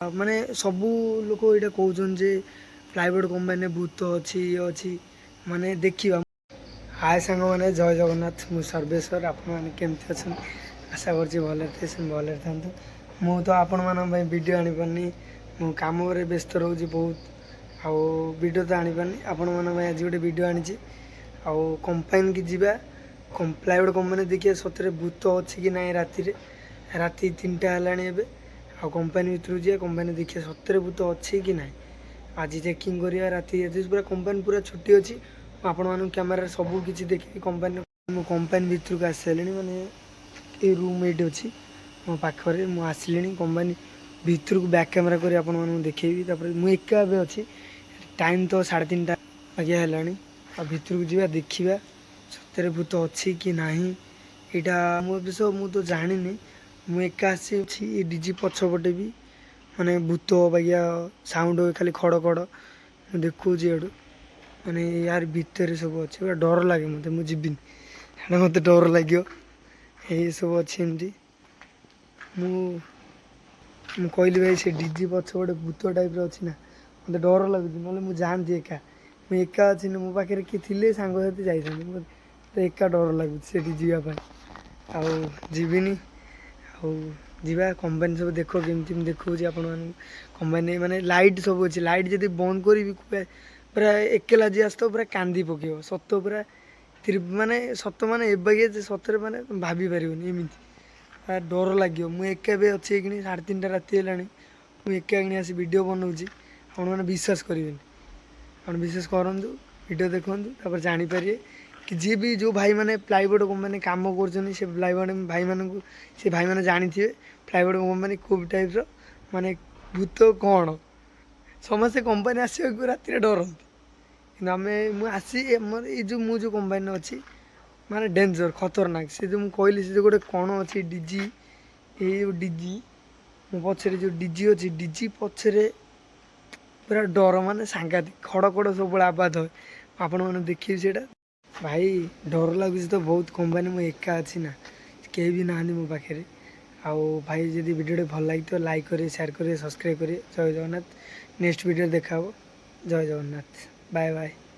ମାନେ ସବୁ ଲୋକ ଏଇଟା କହୁଛନ୍ତି ଯେ ପ୍ଲାଇବୋର୍ଡ଼ କମ୍ପାନୀରେ ଭୂତ ଅଛି, ଇଏ ଅଛି। ମାନେ ଦେଖିବା। ହାଏ ସାଙ୍ଗମାନେ, ଜୟ ଜଗନ୍ନାଥ। ମୁଁ ସର୍ବେଶ୍ୱର। ଆପଣମାନେ କେମିତି ଅଛନ୍ତି? ଆଶା କରୁଛି ଭଲରେ ଥିବେ, ସେମିତି ଭଲରେ ଥାନ୍ତୁ। ମୁଁ ତ ଆପଣମାନଙ୍କ ପାଇଁ ଭିଡ଼ିଓ ଆଣିପାରୁନି। ମୁଁ କାମରେ ବ୍ୟସ୍ତ ରହୁଛି ବହୁତ, ଆଉ ଭିଡ଼ିଓ ତ ଆଣିପାରୁନି। ଆପଣମାନଙ୍କ ପାଇଁ ଆଜି ଗୋଟେ ଭିଡ଼ିଓ ଆଣିଛି। ଆଉ କମ୍ପାନୀକି ଯିବା, ପ୍ଲାଇଉଡ଼ କମ୍ପାନୀ ଦେଖିବା ସତରେ ଭୂତ ଅଛି କି ନାହିଁ। ରାତିରେ, ରାତି 3ଟା ହେଲାଣି ଏବେ। ଆଉ କମ୍ପାନୀ ଭିତରକୁ ଯିବା, କମ୍ପାନୀ ଦେଖିବା ସତରେ ଭୂତ ଅଛି କି ନାହିଁ। ଆଜି ଚେକିଂ କରିବା ରାତି। ଆଜି ପୁରା କମ୍ପାନୀ ପୁରା ଛୁଟି ଅଛି। ମୁଁ ଆପଣମାନଙ୍କୁ କ୍ୟାମେରାରେ ସବୁ କିଛି ଦେଖିବି କମ୍ପାନୀ। ମୁଁ କମ୍ପାନୀ ଭିତରକୁ ଆସିସାରିଲିଣି। ମାନେ ଏଇ ରୁମ୍ ଏଇଠି ଅଛି ମୋ ପାଖରେ। ମୁଁ ଆସିଲିଣି କମ୍ପାନୀ ଭିତରକୁ। ବ୍ୟାକ୍ କ୍ୟାମେରା କରି ଆପଣମାନଙ୍କୁ ଦେଖେଇବି। ତାପରେ ମୁଁ ଏକା ଏବେ ଅଛି। ଟାଇମ୍ ତ 3:30 ବାଗିଆ ହେଲାଣି। ଆଉ ଭିତରକୁ ଯିବା, ଦେଖିବା ସତରେ ଭୂତ ଅଛି କି ନାହିଁ। ଏଇଟା ମୋ ବିଷୟ ମୁଁ ତ ଜାଣିନି। ମୁଁ ଏକା ଆସିଛି। ଏ ଡିଜି ପଛପଟେ ବି ମାନେ ଭୂତ ବାଗିଆ ସାଉଣ୍ଡ ହୁଏ, ଖାଲି ଖଡ଼ ଖଡ଼। ମୁଁ ଦେଖୁଛି ଏଇଠୁ। ମାନେ ୟାର ଭିତରେ ସବୁ ଅଛି। ପୁରା ଡର ଲାଗେ ମୋତେ। ମୁଁ ଯିବିନି ସେଇଟା, ମୋତେ ଡର ଲାଗିବ। ଏଇ ସବୁ ଅଛି ଏମିତି। ମୁଁ ମୁଁ କହିଲି ଭାଇ, ସେ ଡିଜି ପଛପଟେ ଭୂତ ଟାଇପ୍ର ଅଛି ନା, ମୋତେ ଡର ଲାଗୁଛି। ନହେଲେ ମୁଁ ଯାଆନ୍ତି ଏକା। ମୁଁ ଏକା ଅଛି ନା, ମୋ ପାଖରେ କିଏ ଥିଲେ ସାଙ୍ଗସାଥି ଯାଇଥାନ୍ତି। ମୋତେ ଏକା ଡର ଲାଗୁଛି ସେଠି ଯିବା ପାଇଁ, ଆଉ ଯିବିନି। ଆଉ ଯିବା କମ୍ପାନୀ ସବୁ ଦେଖ କେମିତି। ମୁଁ ଦେଖାଉଛି ଆପଣମାନଙ୍କୁ କମ୍ପାନୀ। ମାନେ ଲାଇଟ୍ ସବୁ ଅଛି। ଲାଇଟ୍ ଯଦି ବନ୍ଦ କରିବି, ପୁରା ପୁରା ଏକେଲା ଯିଏ ଆସିଥିବ ପୁରା କାନ୍ଦି ପକେଇବ ସତ। ପୁରା ମାନେ ସତ, ମାନେ ଏବାଗିଆ ଯେ ସତରେ ମାନେ ଭାବି ପାରିବନି, ଏମିତି ପୁରା ଡର ଲାଗିବ। ମୁଁ ଏକା ଏବେ ଅଛି ଏଇଖିଣି। 3:30 ରାତି ହେଲାଣି। ମୁଁ ଏକା ଏଇଖିଣି ଆସି ଭିଡ଼ିଓ ବନାଉଛି। ଆପଣମାନେ ବିଶ୍ୱାସ କରିବେନି। ଆପଣ ବିଶ୍ୱାସ କରନ୍ତୁ, ଭିଡ଼ିଓ ଦେଖନ୍ତୁ, ତାପରେ ଜାଣିପାରିବେ କି ଯିଏ ବି ଯେଉଁ ଭାଇମାନେ ପ୍ଲାଇବୋର୍ଡ଼ କମ୍ପାନୀ କାମ କରୁଛନ୍ତି, ସେ ପ୍ଲାଇବୋର୍ଡ଼ ଭାଇମାନଙ୍କୁ, ସେ ଭାଇମାନେ ଜାଣିଥିବେ ପ୍ଲାଇବୋର୍ଡ଼ କମ୍ପାନୀ କେଉଁ ଟାଇପ୍ର, ମାନେ ଭୂତ କ'ଣ। ସମସ୍ତେ କମ୍ପାନୀ ଆସିବାକୁ ରାତିରେ ଡରନ୍ତି, କିନ୍ତୁ ଆମେ, ମୁଁ ଆସି ମୋର ଏଇ ଯେଉଁ ମୁଁ ଯେଉଁ କମ୍ପାନୀରେ ଅଛି, ମାନେ ଡେଞ୍ଜର, ଖତରନାକ। ସେ ଯେଉଁ ମୁଁ କହିଲି, ସେ ଯେଉଁ ଗୋଟେ କ'ଣ ଅଛି ଡିଜି, ଏଇ ଯେଉଁ ଡିଜି, ମୋ ପଛରେ ଯେଉଁ ଡିଜି ଅଛି, ଡିଜି ପଛରେ ପୁରା ଡର, ମାନେ ସାଂଘାତିକ ଖଡ଼ ଖଡ଼ ସବୁବେଳେ ଆବାଜ ହୁଏ। ଆପଣମାନେ ଦେଖିବେ ସେଇଟା। ଭାଇ, ଡର ଲାଗୁଛି ତ ବହୁତ। କମ୍ପାନୀ ମୁଁ ଏକା ଅଛି ନା, କେହି ବି ନାହାନ୍ତି ମୋ ପାଖରେ। ଆଉ ଭାଇ, ଯଦି ଭିଡ଼ିଓଟି ଭଲ ଲାଗିଥିବ, ଲାଇକ୍ କରିବେ, ସେୟାର କରିବେ, ସବସ୍କ୍ରାଇବ୍ କରିବେ। ଜୟ ଜଗନ୍ନାଥ। ନେକ୍ସଟ ଭିଡ଼ିଓ ଦେଖା ହେବ। ଜୟ ଜଗନ୍ନାଥ। Bye bye.